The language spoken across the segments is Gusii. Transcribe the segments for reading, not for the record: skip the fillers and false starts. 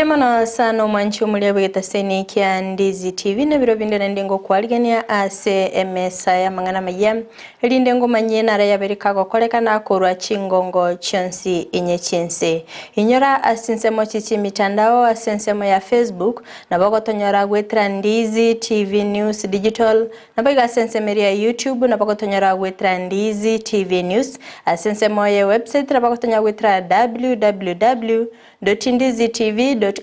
Mbuya mono sana omwanchi omoria bw'egetaseni kia Ndizi TV na ebiro binde naende ngokwarigania ase emesa y'amang'ana amayia erinde ngomanyie nare yabere kagokorekana korwa chingongo chionsi inye chi'ense. Inyora ase ensemo chi chi'emitandao ase ensemo ya Facebook nabo ogotonyora goetera Ndizi TV News Digital Naboigo ase ensemo eria ya YouTube nabo gotonyora goetera Ndizi TV News. Ase ensemo ye website nabo gotonyora goetera www.ndizitv.or.ke.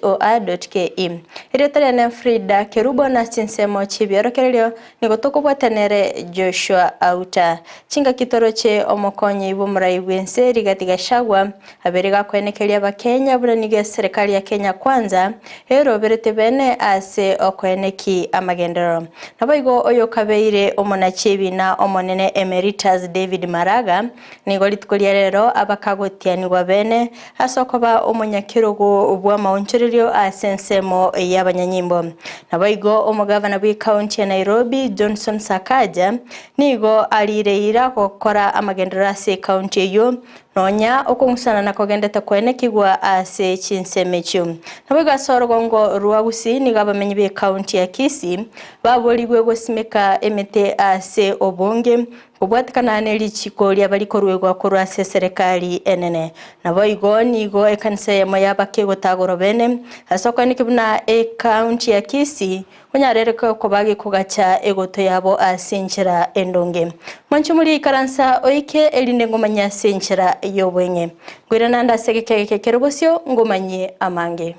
Erieta riane Frida Kerubo na chinsemo chi'ebiorokererio nigo tokobwata nere Joshua Auta. Chingaki toroche omokonyi bw'omorai bw'ense Rigathi Gachagua abere gakoenekeria abakenya buna nigo eserekari ya Kenya Kwanza eroberete bene ase okoeneki amagenderero. Naboigo oyokabeire omonachi ebina omonene Emeritus David Maraga nigo rituko ria rero abakagotianigwa bene ase okoba omonyakerogo bw'amaonchorerio ase ensemo y'abanyanyimbo. Naboigo omogavana bw'ecounty ya Nairobi Johnson Sakaja nigo arire eira gokora amagenderero ase ecounty eyio Nonya okong'usana nakogendete koenekigwa ase chinsemo echio. Naboigo ase orogongo rwa Gusii nigo abamenyi b'ecounty ya Kisii baborigwe gosimeka emete ase obonge kobwatekana ne richiko riaba rikoruegwa korwa ase eserekari enene. Naboigo nigo ekanisa eyemo yabake gotagorwa bene ase okoenekia buna ecounty ya Kisii Onyarere koba gekogacha egoto yabo ase enchera endonge. Mwanche morie ikaransa oike, erinde ngomanyie ase enchera y'obweng'e. Nkoirana ande ase egeka egeke kere bosio, ngomanyie amange.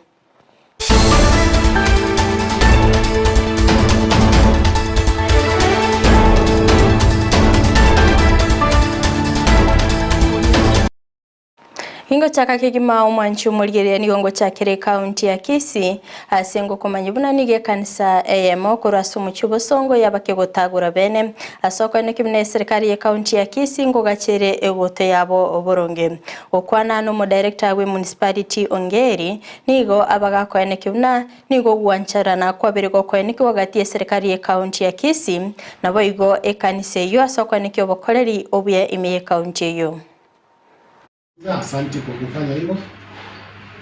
Ingochaka kegima omwanchi omorigereria nigo ngochakera ecounty ya Kisii ase ngokomanya buna nigo ekanisa eyemo korwa ase omochie obosongo yabake gotagora bene ase okoeneki buna eserikari ye county ya Kisii ngogachere egoto yabo boronge. Gokwana na omodirector bwe municipality Ongeri nigo abagakoeneki buna nigo ogwancharana kwabere gokoenekigwa gati yeserikari ye county ya Kisii naboigo ekanisa eyio ase okoenekia obokoreri obuya ime ye county eyio. Asante kwa kufanya hivyo,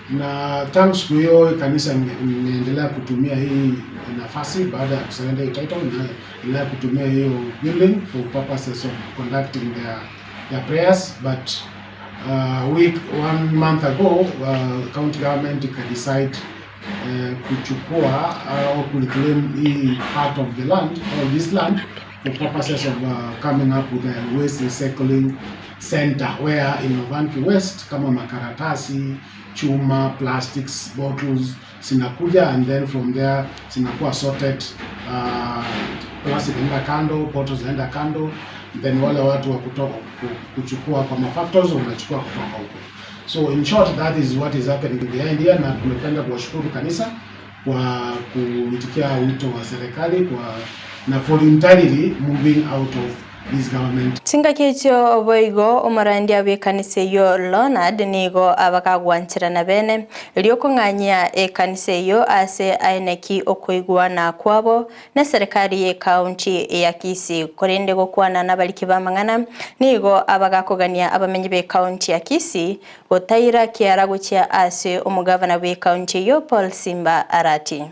na tangu siku hiyo kanisa imeendelea kutumia hii nafasi baada ya kusurrender hiyo title, inaendelea kutumia hiyo building for purposes of conducting their prayers but week one month ago county government ikadecide kuchukua au kureclaim hii part of the land or this land for purposes of coming up with a waste recycling center where Inovanki waste kama makaratasi, chuma, plastics, bottles zinakuja and then from there zinakuwa sorted plastic inaenda kando, bottles zinaenda kando, then wale watu wa kutoka kuchukua kwa mafactories wanachukua kutoka huko. So in short that is what is happening behind here, na tumependa kuwashukuru kanisa kwa kuitikia wito wa serikali kwa na voluntarily moving out of this government. Chingaki echio boigo omorandia bw'ekanisa eyio Leonard nigo abakagwancherana bene erio okong'anyia ekanisa eyio ase aeneki okoigwana kwabo neserikari y'ecounty ya Kisii. Korende gokwana nabariki b'amang'ana nigo abagakogania abamenyi b'ecounty ya Kisii gotaira kiara gochia ase omogavana bw'ecounty eyio Paul Simba Arati.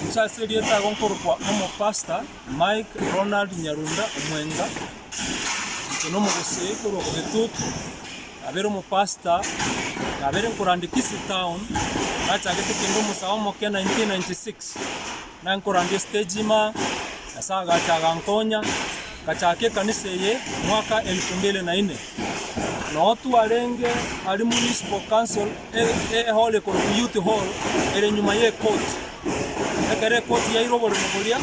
Inche ase erieta igo nkorokwa Omopastor Mike Ronald Nyarunda Omwenga, inche nomogusii korwa Bogetutu, nabere omopastor, nabere nkoranda Kisii town, nachagete kende omosae omoke 1996, nankoranda estage ime, Nyasae agacha agankonya, ngachaka ekanisa eye mwaka elfu mbili na ine. Noo twarenge aria Municipal Council ehall ekorokwa Youth Hall ere nyuma ye ecourt. Ekero ecourt yairwe oboremo boria,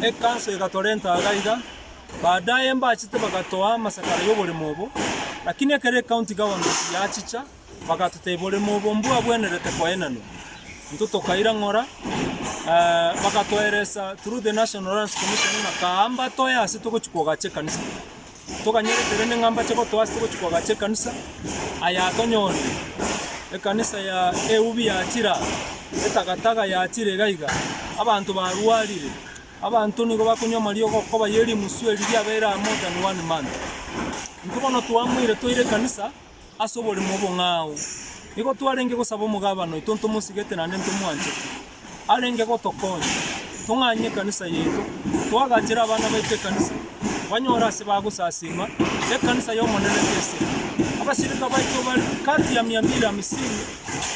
ecouncil egatorenta iga iga, baadaye mbachete bagatoa amasakara ya oboremo obo, lakini ekero ecounty government yachicha, bagatotebia boremo obo mbwabwenerete koenanwa. Intwe tokaira ng'ora, bagatoeresa through the National Lands Commission ng'a kaa mbatoe ase togochia koagacha ekanisa. Toganyerete rende ng'a mbache gotoa ase togochia koagacha ekanisa, aya atonyorire, ekanisa ya eubi yachire aa, etagataga yachire iga iga, abanto barwarire, abanto nigo bakonywa amariogo okoba ye rimusu eri riabeire aa more than one month. Intwe bono twamoire toire ekanisa ase oboremo obong'ao. Nigo twarenge gosaba omogabana oito ntomosigete naende ntomwanchete. Arenge gotokonya tong'anye ekanisa yaito, toagachere abana baito ekanisa, banyore ase bagosasima ekanisa y'Omonene tesire. Abashirika baito bare kati ya mia mbili hamsini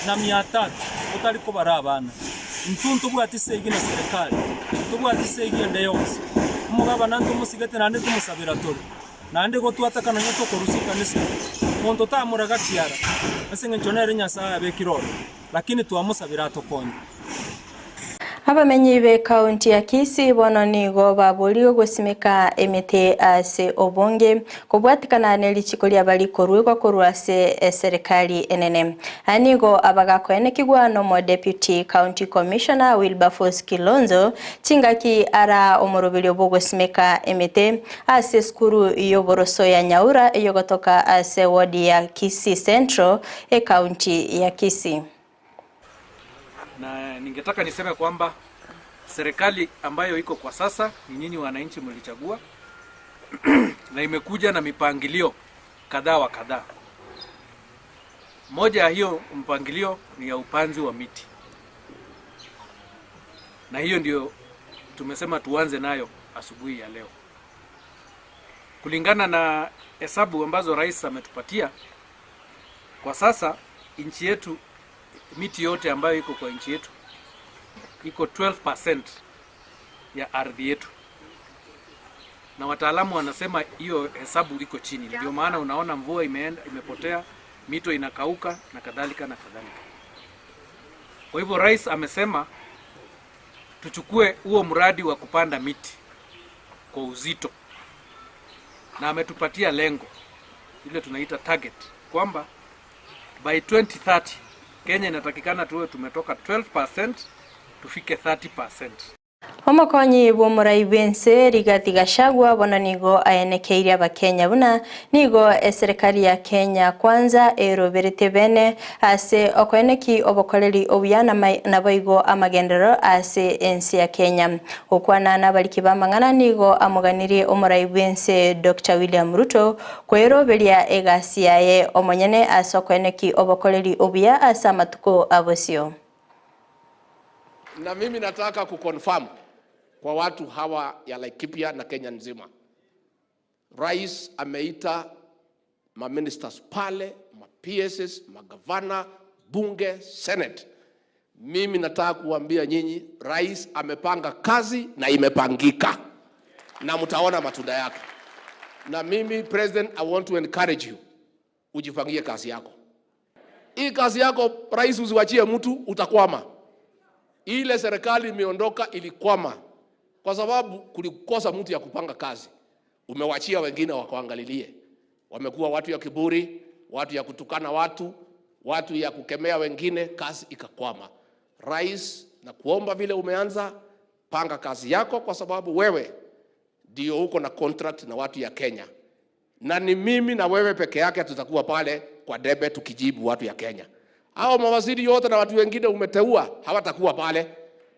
na mia tatu otari kobara abana. Intwe ntobwati segi na serikali, ntobwati segi ende yonsi. Omogabana ntomosigete naende ntomosabera tore. Naende gotwataka nonya tokorusia ekanisa, monto tamoraga kiara, ase engencho nere Nyasae abekire ororo, lakini twamosabire atokonye. Abamenyi b'ekaunti ya Kisii bono nigo baborigwe gosimeka emete ase obonge kobwatikana ne richiko riaba rikoruegwa korwa ase eserikali enene. Aya nigo abagakoenekigwa nomo Deputy County Commissioner Wilberforce Kilonzo chingaki ara omoroberio bw'ogosimeka emete Ase esukuru y'oboroso ya Nyaura eyogotoka ase ward ya Kisii Central, ekaunti ya Kisii. Na ningetaka niseme kwamba serikali ambayo iko kwa sasa ni nyinyi wananchi mlichagua na imekuja na mipangilio kadhaa wa kadhaa. Moja ya hiyo mpangilio ni ya upanzi wa miti, na hiyo ndio tumesema tuanze nayo asubuhi ya leo. Kulingana na hesabu ambazo rais ametupatia, kwa sasa nchi yetu, miti yote ambayo iko kwa nchi yetu iko 12% ya ardhi yetu, na wataalamu wanasema hiyo hesabu iko chini. Ndio maana unaona mvua imeenda, imepotea, mito inakauka na kadhalika na kadhalika. Kwa hivyo rais amesema tuchukue huo mradi wa kupanda miti kwa uzito, na ametupatia lengo ile tunaita target kwamba by 2030 Kenya inatakikana tuwe tumetoka 12% tufike 30%. Omokonyi bw'omorai bw'ense Rigathi Gachagua bono nigo aenekeirie Abakenya buna nigo eserekari ya Kenya Kwanza eroberete bene ase okoeneki obokoreri obuya naboigo amagenderero ase ense ya Kenya. Gokwana nabariki b'amang'ana nigo amoganirie omorai bw'ense Doctor William Ruto kweroberia egasi yaye omonyene ase okoeneki obokoreri obuya ase amatuko abosio. Na mimi nataka kuconfirm kwa watu hawa ya Laikipia na Kenya nzima, Rais ameita ma ministers pale, ma PSs, magavana, bunge, senate. Mimi nataka kuambia nyinyi, rais amepanga kazi na imepangika na mtaona matunda yake. Na mimi president, I want to encourage you, ujipangie kazi yako. Hii kazi yako rais, usiwachie mtu, utakwama. Ile serikali imeondoka ilikwama kwa sababu kulikosa mtu ya kupanga kazi. Umewachia wengine wakaangalilie, wamekuwa watu ya kiburi, watu ya kutukana watu, watu ya kukemea wengine, kazi ikakwama. Rais, na kuomba vile umeanza, panga kazi yako, kwa sababu wewe ndio uko na contract na watu ya Kenya, na ni mimi na wewe peke yake tutakuwa pale kwa debe tukijibu watu ya Kenya. Hao mawaziri yote na watu wengine umeteua hawatakuwa pale,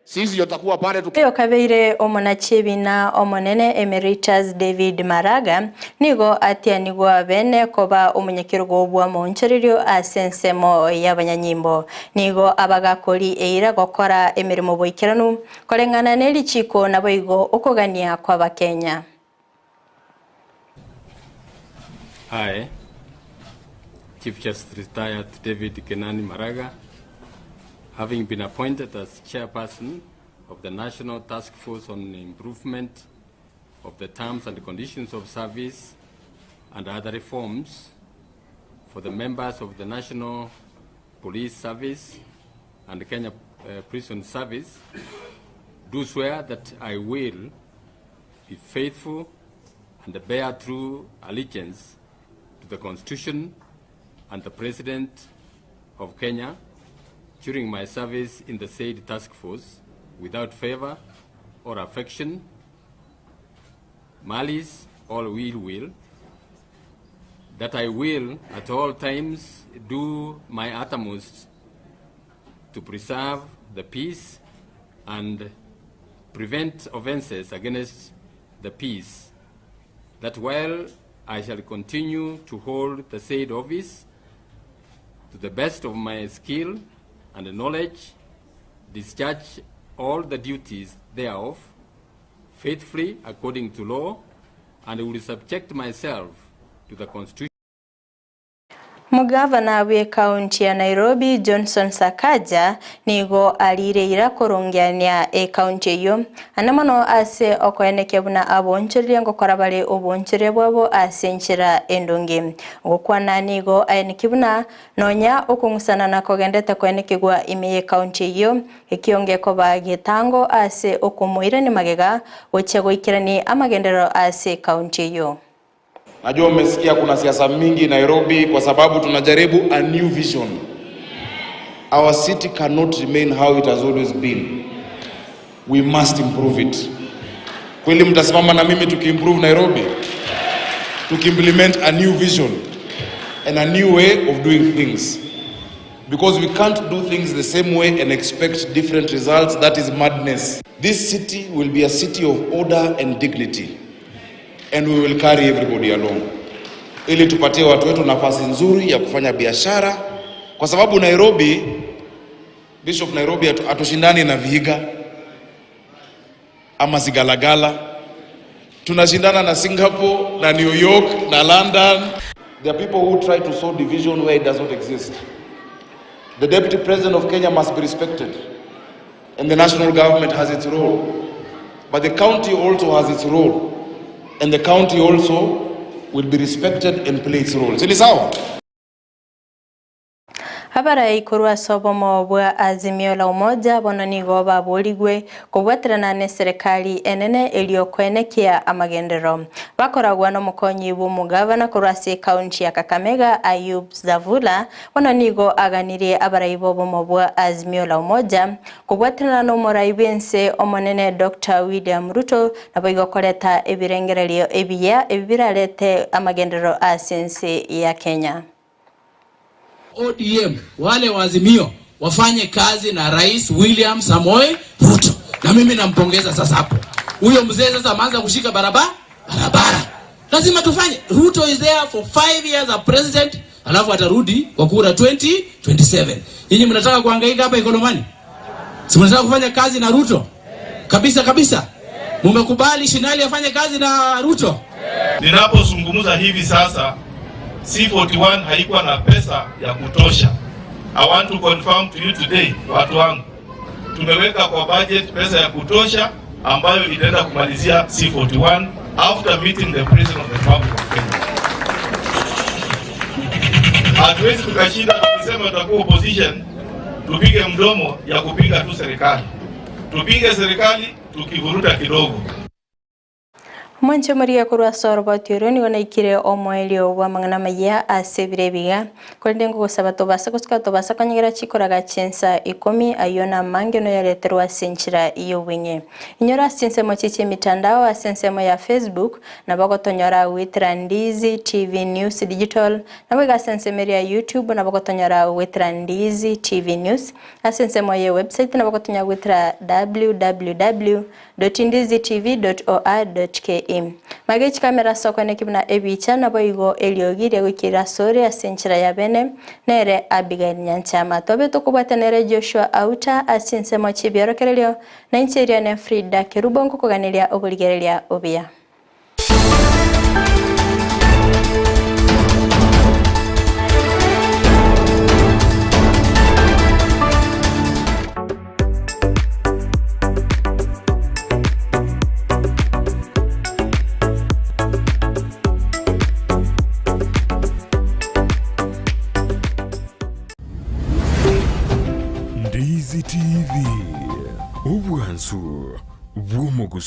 sisi ndio tutakuwa pale tuki Oyo kabeire omonachebina omonene Emeritus David Maraga nigo atianigwa bene koba omonyakerogo bw'amaonchorerio ase ensemo y'abanyanyimbo. Nigo abagakori eira gokora emeremo boikeranu koreng'ana ne richiko naboigo okogania kw'Abakenya. I, Chief Justice Retired David Kenani Maraga, having been appointed as chairperson of the National Task Force on Improvement of the Terms and Conditions of Service and other reforms for the members of the National Police Service and Kenya Prison Service, do swear that I will be faithful and bear true allegiance to the Constitution and the President of Kenya during my service in the said task force without favor or affection, malice or ill will, that I will at all times do my uttermost to preserve the peace and prevent offenses against the peace, that while I shall continue to hold the said office, to the best of my skill and knowledge, discharge all the duties thereof faithfully according to law, and will subject myself to the Constitution. Omogavana bw'ekaunti ya Nairobi Johnson Sakaja nigo arire eira korongeania ekaunti eyio ande mono ase okoenekia buna aboonchoreria ngokora bare oboonchoreria bwabo ase enchera endonge. Ogokwana nigo aenekia buna nonya okong'usanana kogendete koenekigwa ime y'ekaunti eyio ekionge koba getango ase okomoirania magega gochia goikerania amagenderero ase ekaunti eyio. Najua umesikia kuna siasa mingi Nairobi kwa sababu tunajaribu a new vision. Our city cannot remain how it has always been. We must improve it. Kweli mtasimama na mimi tukiimprove Nairobi? Tukiimplement a new vision and a new way of doing things. Because we can't do things the same way and expect different results. That is madness. This city will be a city of order and dignity. And we will carry everybody along. Ili tupatie watu wetu nafasi nzuri ya kufanya biashara, kwa sababu Nairobi, Bishop, Nairobi hatushindani na Vihiga ama Sigalagala, tunashindana na Singapore na New York na London. There are people who try to sow division where it does not exist. The deputy president of Kenya must be respected, and the national government has its role, but the county also has its role, and the county also will be respected and play its role. Si sawa? Abarai korwa ase obomo bwa Azimio la Umoja bono nigo baborigwe kobwaterana na eserekari enene erio koenekia amagenderero. Bakoragwa nomokonyi bw'omogavana korwa ase ekaunti ya Kakamega Ayub Savula bono nigo aganirie abarai b'obomo bwa Azimio la Umoja kobwaterana n'omorai bw'ense omonene Dr. William Ruto nabo igo koreta ebirengererio ebiya ebi birarete amagenderero ase ense ya Kenya. ODM wale wa Azimio wafanye kazi na Rais William Samoei Ruto, na mimi nampongeza sasa hapo. Huyo mzee sasa ameanza kushika barabara barabara, lazima tufanye. Ruto is there for 5 years as president, alafu atarudi kwa kura 2027. Nyinyi mnataka kuhangaika hapa Ikolomani? Si mnataka kufanya kazi na Ruto kabisa kabisa? Mumekubali Shinali afanye kazi na Ruto? Ninapozungumza hivi sasa C41 haikuwa na pesa ya kutosha. I want to confirm to you today, watu wangu, tumeweka kwa budget pesa ya kutosha ambayo itaenda kumalizia C41 after meeting the President of the Republic of Kenya. Hatuwezi tukashinda tukisema tutakuwa opposition, tupige mdomo ya kupinga tu serikali, tupinge serikali tukivuruta kidogo. Omwancho omoria korwa ase oroboti oro nigo naikire omoerio bw'amang'ana amaya ase ebiro ebiga korende ngogosaba tobasa gosuka tobasa konyegera chikoraga chinsa ikomi ayio na amange noyareterwa ase enchera y'obweng'e. Inyora ase chinsemo chiche emitandao ase ensemo ya Facebook nabo gotonyora gwetera Ndizi TV News Digital nabo iga ase ensemo eria ya YouTube nabo gotonyora gwetera Ndizi TV News ase ensemo ya ewebsite nabo gotonyora gwetera www www.ndizitv.or.ke. Mage chikamera ase okoeneki buna ebicha naboigo eriogi riagoikera ase ore ase enchera ya bene nere Abigail Nyanchama. Tobe tokobwata nere Joshua Auta ase ensemo chi'ebiorokererio na inche eria ne Frida Kerubo nkokoganeria oborigereria obuya. Ndizi TV, obwansu bw'omogusii.